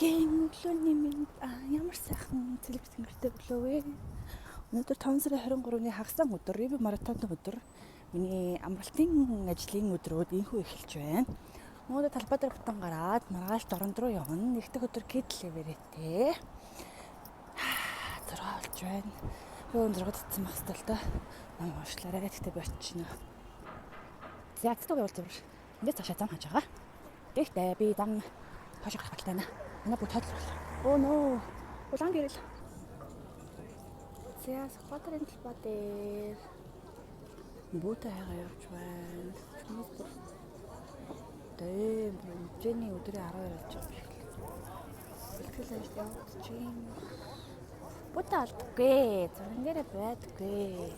Гэн өглөөний минь ямар сайхан цэлэг цэнгэртэй өглөө вэ. Өнөөдөр 5 сарын 23-ны хагас сайн өдөр, Риви маратоны өдөр. Миний амралтын ажлын өдрүүд инхүү эхэлж байна. Өнөөдөр талбай дээр бүтэн гараад маргааш дорнд руу явна. Нэгдэх өдөр Кэдл Эвереттэй. 6 болж байна. Би өн 6 татсан байх хэрэгтэй л доо. Ном уншлаарай. Гэхдээ би очино. За цэцэг явуул зүгээр. Эндээс цаашаа зам хаж байгаа. Тэгэхдээ би зам хойш гарах бодолтой байна. Манай бүгд тодлох. Оо нөө. Улаан гэрэл. За Сүхбаатарын талбай дээр бүүтэй хайгаа явж байна. Хүмүүс бүр дэм бүр хэмжээний өдрийн 12 болж байгаа юм шиг л. Бэлтгэл ажил явагдаж байна. Бүүтэй алдаггүй. Зурган дээрээ байдаггүй.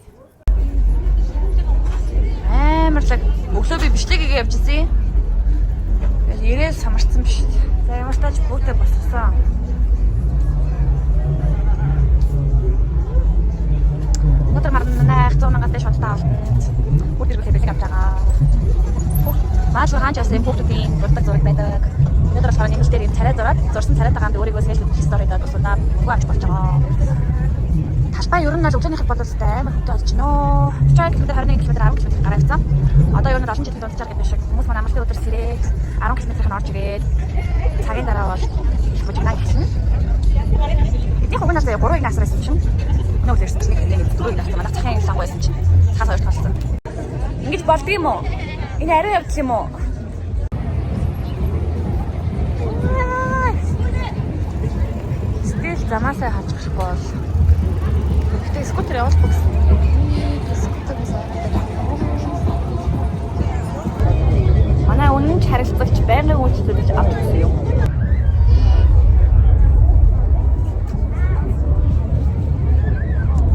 Амар лаг өглөө би бичлэг хийгээ явчихсан. Тэгэл ирээл самарсан биш. За ямар ч тач бүүтэй босгосон. Өнөөдөр марнаа 100 мянган дэш бодтой авалтанд бүр дэргүүлээ бэлэг авч байгаа. Маалгүй хаан ч бас юм хүүхдүүдийн дурдаг зураг байдаг. Өнөөдөр болохоор нэмэлт дээр юм царай зураад зурсан царайтайгаа өөрийгөө селфи стори даад усудаа мөнгө авч болж байгаа. Талбай ер нь бол өглөөнийх бол амар хөтэ болж гинөө. 42 км 21 км 10 км гараа авсан. Одоо ер нь олон жилийн дунджаар гэдэг шиг хүмүүс маань амралтын өдөр сэрээд 10 км-ийн орж ирээд цагийн дараа бол их бужигнаа эхэлнэ. Эдийн хугацаанд нь 3-ыг насар байсан чинь өнөө өглөө ирсэн чинь нэг 4-ыг насар манай цахын лангу байсан чинь цаас хоёр болсон. Ингэж болдго юм уу? Энэ ариун явдал юм уу? Сэтгэл замаасаа хаж гарахгүй бол. Гэтэ скутер явуулахгүй гэсэн. Скутер Манай үнэн ч харилцагч байнгын үйлчлүүлж авч ирсэн юм.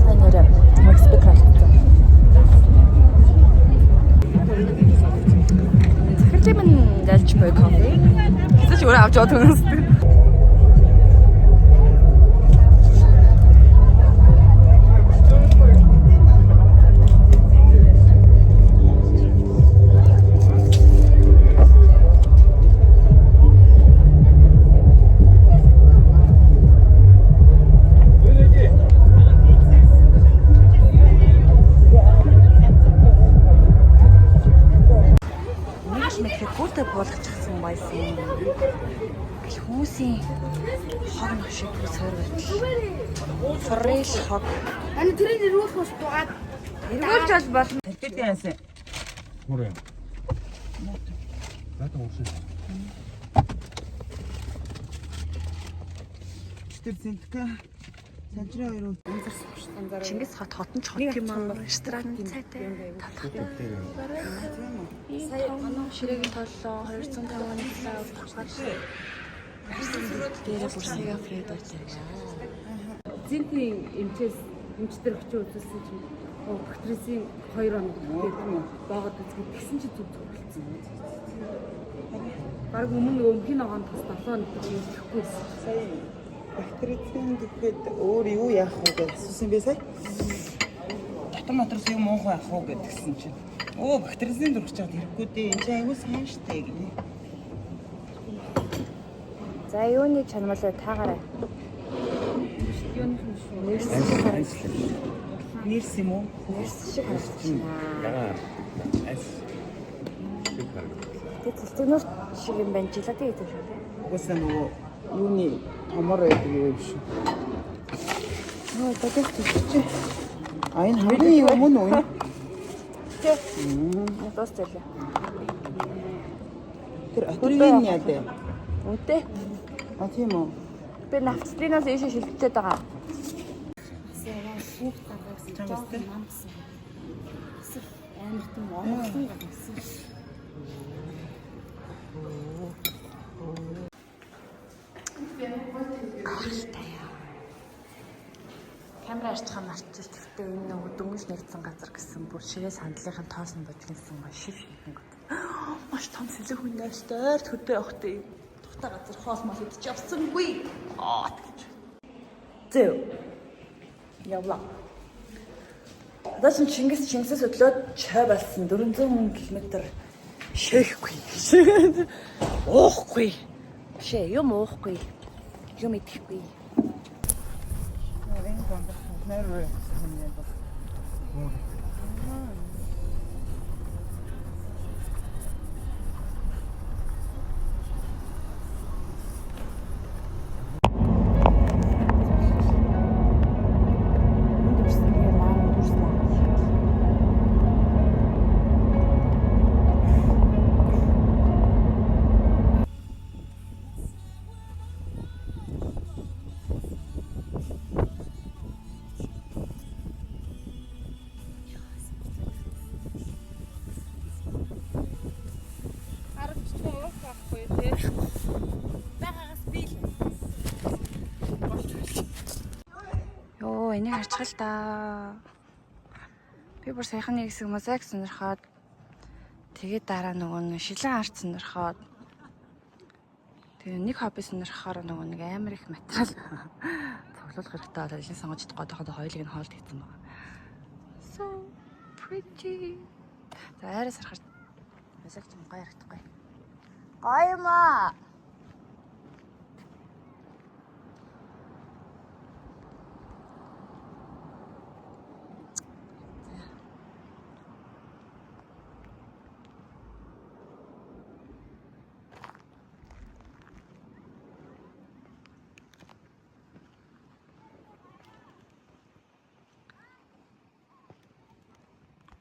Сайн нэрэ мөн спикер алдсан. Захирлын минь залж буй кофе. Хэзээ ч өөрөө авч яваад өгнөс. Нэг л мэдэхэд гүртэй буулгачихсан байсан. Гэл хүмүүсийн хог нөх шиг сойр байтал. Фрэл хог. Ани тэрийг эргүүлэх ус дугаад Эргүүлж бол болно. Тэд яасан. Мөр юм. Надад ууршин. Тэр зэнтка санчрын хоёр Чингис хот хотон ч хот юм аа. Ресторан цайтай. Талхтай. Сая ширээгийн толлоо 250 талаа давхар. Дээрээ бүр сая фред байлаа. Зинтийн эмчээс эмчтэр очиж үзүүлсэн чинь бактерисын 2 хоног тэгээд боогод үзгээд тэгсэн чинь зүг зүг болцсон. Бараг өмнө нөгөө өмхийн ногоон тас 7 хоног юм ихэхгүйсэн. Сая бактерицин гэхэд өөр юу яах вэ гэж асуусан бэ сая. Дотор мотроос юм уух яах вэ гэдгсэн чинь. Өө бактерицин дургаж чад хэрэггүй дээ. Энд чинь аягүй сайн штэ гинэ. За юуны чанмал вэ таагаарай. Юуных нь шүү. Нэрс юм уу? Нэрс шиг харагдчихна. Ягаа. Айс. Шиг харагдлаа. Тэ цэлцэгнүүр шиг юм байна. Желатин гэдэг шүү дээ. Угаасаа нөгөө юуны томор байдаг юм шүү. Нөө додох тийч. А энэ хамгийн юм уу нүү? Тэ. Дуус зэлээ. Тэр отрийн яа дээ. Үнтэй. А тийм үү? Би нафталинаас ийшээ шилжүүлээд байгаа. Шүүх даргаас Чамаас жоохон тэ? намсан. Асар амар тийм онгоцсон гаргасан. Камера арчхаа мартчих. Гэхдээ энэ нөгөө дөнгөж нэгдсэн газар гэсэн бүр ширээ сандлынхын тоосон божигнсан гоё шив шивэн. Маш том сэлэг хүн найртай ойр хөдөө явахтай юм. Тухтай газар хоол мол идэж явсангүй. Аа гэж. Зөө. Явлаа. Одоо чинь Чингис Чингисээс өдлөөд чой болсон 400 км шээхгүй. Уухгүй. Биш ээ, юм уухгүй. Юм идэхгүй. Энэ гондох нэр юм бол. Йоо, энийг харчих л да. Би бүр саяхан нэг хэсэг мозаик сонирхоод тэгээд дараа нөгөө нэг шилэн арт сонирхоод тэгээ нэг хобби сонирхохоор нөгөө нэг амар их материал цуглуулах хэрэгтэй болоод илэн сонгож чадахгүй одоохондоо хоёулыг нь хоолт хийсэн байгаа. So pretty. За айраа сархаар мозаик ч юм гоё харагдахгүй. Гоё юм аа.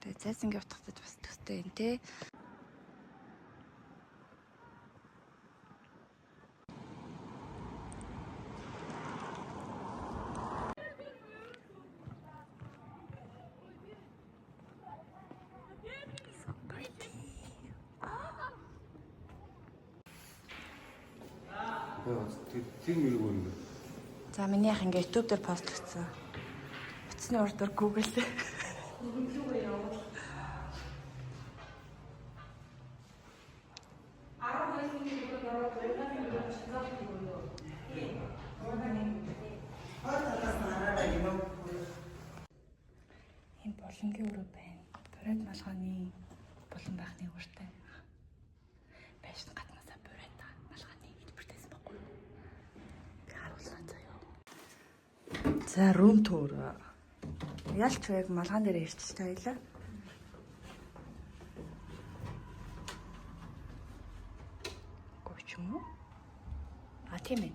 Тэгээ зайсангийн утгатай бас төстэй юм те. So pretty. Тэр мөрөг юм. За миний ах ингээ YouTube дээр пост хийсэн. Утасны урд дур Google. Энэ булангийн өрөө байна. Бурайд малгааны булан байх нэг уртай. Байшин гаднаасаа бурайд малгааны хэлбэртэйсэн байхгүй юу? Би харуулсан заяа. За room tour. Ялч яг малгаан дээр ирчих таялаа. Гоч юм уу? А тийм ээ.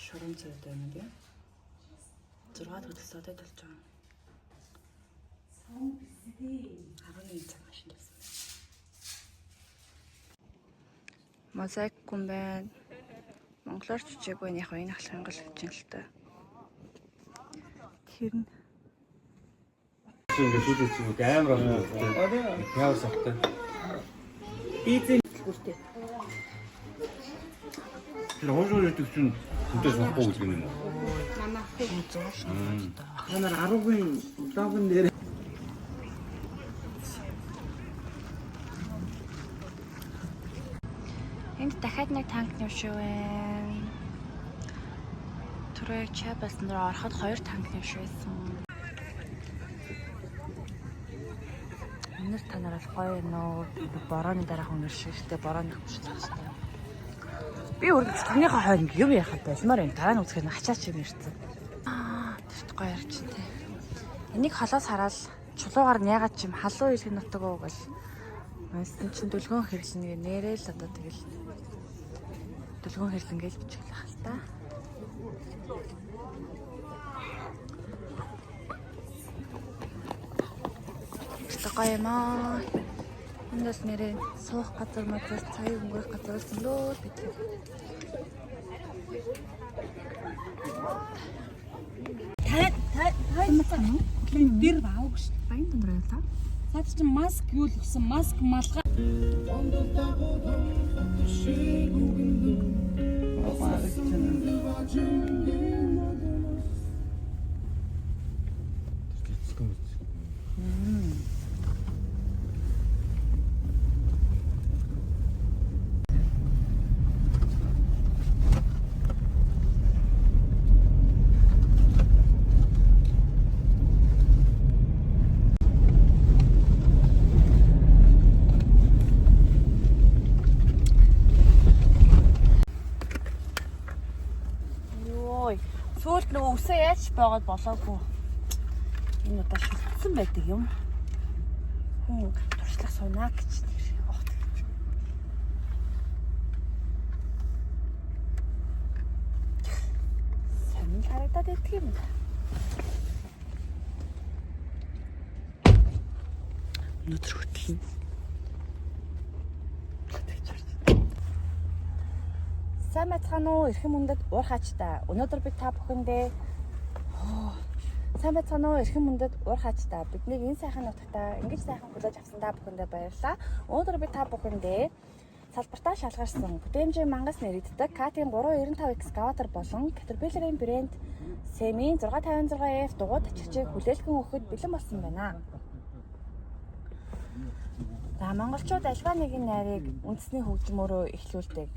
Шурам цайтай байна тийм. 6 төлсөдөө толж байгаа. 11 цаг машин тавьсан байна. Мозаик гүн байна. Монголоор ч хичээгүй яг энэ ахлах англи гэж юм л та. Тэр нь Ингээд шүлээ чи амар олон. Яа сахтай. Дизель Тэр хойшоо ирдэг чинь хүнтэй суухгүй гэдэг юм уу? Та нар 10-ын логон дээр Энд дахиад нэг танк нэвшив байна. Түрүү яг чай болсон дээр ороход хоёр танк нэвшвэсэн. Өнөр та нар бол гоё нөө борооны дараах өнөр шигтэй борооны хөмш цааштай. Би өргөж тагныхаа хойно юм яхад байлмаар юм. Дараа нь үзэхээр хачаач юм ирсэн. Аа, тэрт гоё ярьчин тэ. Энийг холоос хараад чулуугаар нь ягаад ч юм халуун илэг нутаг уу гэл. Унсан чинь дүлгөөн хэрлэнэ гэ нэрээ л одоо тэгэл дүлгөөн хэрлэн гэж бичихлэх хэл та. Өстө гоё юм аа. Энд бас нэрээ суух газар мазар цагийг өнгөрөх газар зөндөө л байдаг. Дэр аавг шүү. Баян дундор байлаа. Цаад чинь маск юу л өгсөн? Маск малгай. Цэцгэн мэт. Үсээ яаж боогод болоогүй. Энэ удаа шүлтсэн байдаг юм. Хүн туршлага сунаа гэж нэр. Ох тэгэж. Сонин харагдаад идэх юм да. Өнөөдөр хөтлөн. Сайн байцгаана уу? Эрхэм хүндэт уур хаачтай. Өнөөдөр би та бүхэндээ Сайн байцгаана уу? Эрхэм хүндэт уур хаачтай. Биднийг энэ сайхан нутагтаа ингэж сайхан хүлээж авсан та бүхэндээ баярлалаа. Өнөөдөр би та бүхэндээ салбартаа шалгарсан бүтээмжийн мангас нэрэгддэг Cat-ийн 395 экскаватор болон Caterpillar-ийн брэнд Semi 656F дугуй тачигчийг хүлээлгэн өгөхөд бэлэн болсон байна. За монголчууд альва нэгэн найрыг үндэсний хөгжмөөрөө эхлүүлдэг.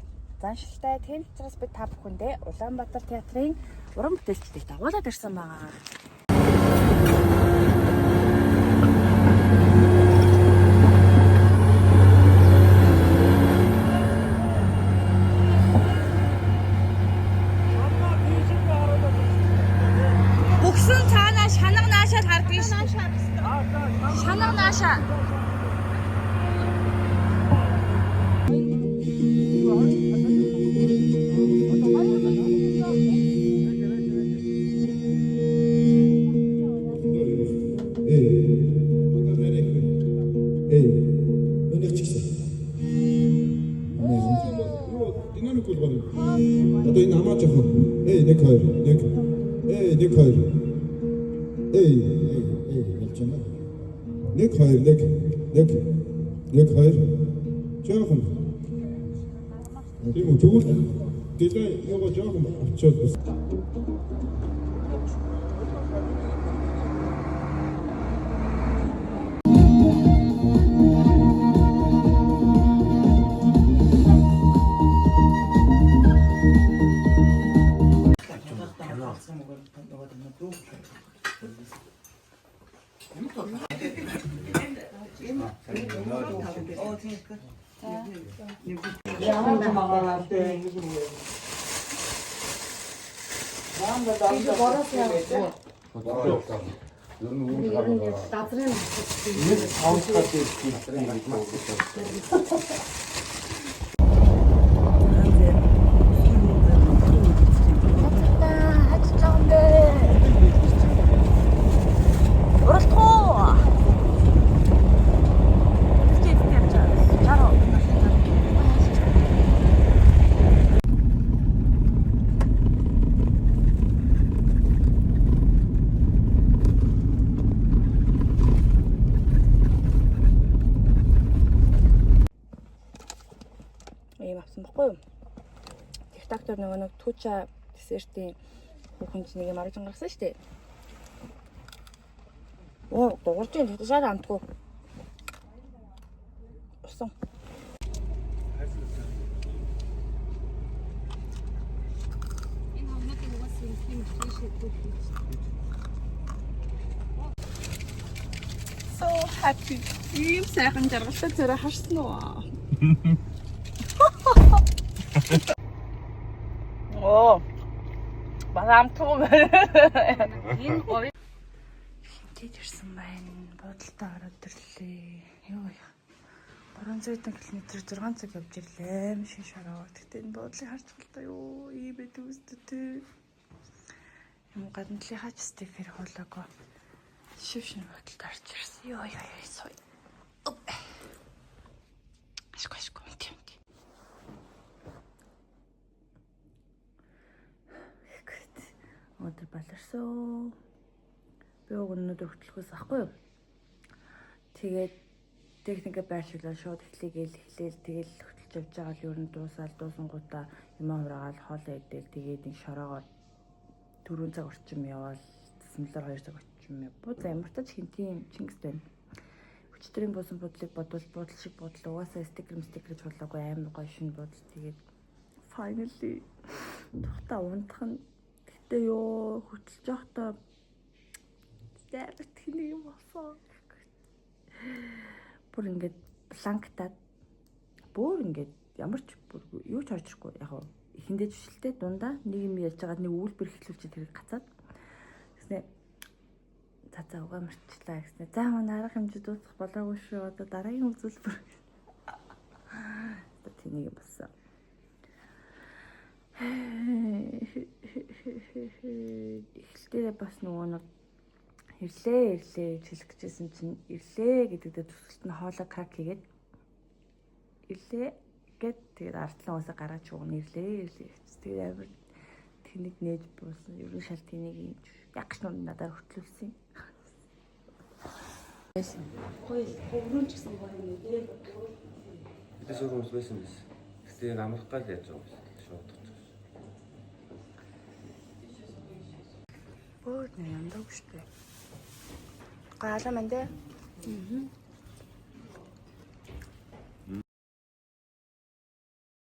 Заншилтай тийм учраас бид та бүхэндээ Улаанбаатар театрын уран бүтээлчдийг дагуулад ирсэн байгаа. Бүгсэн цаанаа шанаг наашаад хардгийг шүү. Шанаг наашаа. Эй. Одоо нарийн. Эй. Өнөөх ч гэсэн. Юу динамик бол гоё. Одоо энэ хамаа жоохон. Эй 1 2 1. Эй 1 2. Эй эй эй болж байна. 1 2 1 1 1 2 жоохон. Тийм үү тэгвэл дилей юугаа жоохон авчиад бас. Кино. Нөгөө нөгөө дүү. Оо тийм. Ер нь үүл гарна. Газрын Нэг тавцгаа дээр тийм. Хачиж байгаа юм бэ? Уралдах уу? Чи идэх юм чаа. 60. Ийм авсан баггүй юу? TikTok дээр нөгөө нэг түүча десертийн хүүхэн чинь нэг юм аргаж гаргасан шүү дээ. Оо, дуурж ин тэгтээ шал амтгүй. Усан. Энэ хомнуудыг угаасаа үндэсний мөрчний шийдвэр хийж. So happy. Ийм сайхан жаргалтай царай харсан уу? Оо. Бас амтгүй байна. Энэ говь Хинтээд ирсэн байна. Буудалтай ороод ирлээ. Юу яа. 300 км 6 цаг явж ирлээ. Аим шиг шараа. Тэгтээ энэ буудлыг харж байлаа юу? Ийм байдаг үстэй тэ. Юм гадна талынхаа ч стикер хуулаагүй. Шив шинэ бодолд орж ирсэн. Йоо ёо ёо сой. Ашгүй ашгүй үнт юм. Өнөөдөр баларсан. Би уг өнөөдөр хөтлөхөөс ахгүй юу? Тэгээд техникээ байршуулаад шууд эхлэе гээл эхлээл тэгэл хөтлөж явж байгаа л ер нь дуусаал дуусангуудаа юм хураагаал хоолоо идэл тэгээд нэг шороогоор 4 цаг орчим яваал засамлаар 2 цаг орчим явбуу. За ямар ч хинтийн Чингис байна. Өчтөрийн буусан буудлыг бодвол буудал шиг буудал угаасаа стикер стикер гэж болоогүй амар гоё шинэ буудал тэгээд finally тухта унтах нь гэтээ ёо хөтлөж явахдаа амар тэнийг юм болсон. Бүр ингээд бланктаад бүр ингээд ямар ч бүр юу ч орж ирэхгүй яг уу эхэндээ зүшилтэй дундаа нэг юм ярьж байгаад нэг үйлбэр эхлүүлчих тэрийг гацаад Тэгснэ за за угаа мартчлаа гэснэ. За манай арга хэмжээ дуусах болоогүй шүү. Одоо дараагийн үзүүлбэр. Одоо тэнийг болсон. Эхлэлдээ бас нөгөө нэг ирлээ ирлээ гэж хэлэх гэжсэн чинь ирлээ гэдэгтээ төсөлт нь хоолой крак хийгээд ирлээ гэд тэгээд артлан уусаа гараач уг нь ирлээ ирлээ гэж. Тэгээд амар тэнэг нээж буусан. Ер нь шал тэнийг юм яг ч нүд надаар хөтлүүлсэн. Гоё хөврөн ч гэсэн гоё юм тий. Бид суух хүмүүс байсан биз. Гэтэ яг амрах гал яаж байгаа юм бэ? Шууд утгач. Бөөд нэ яндаг штэ. Гаалаа мэн дээ.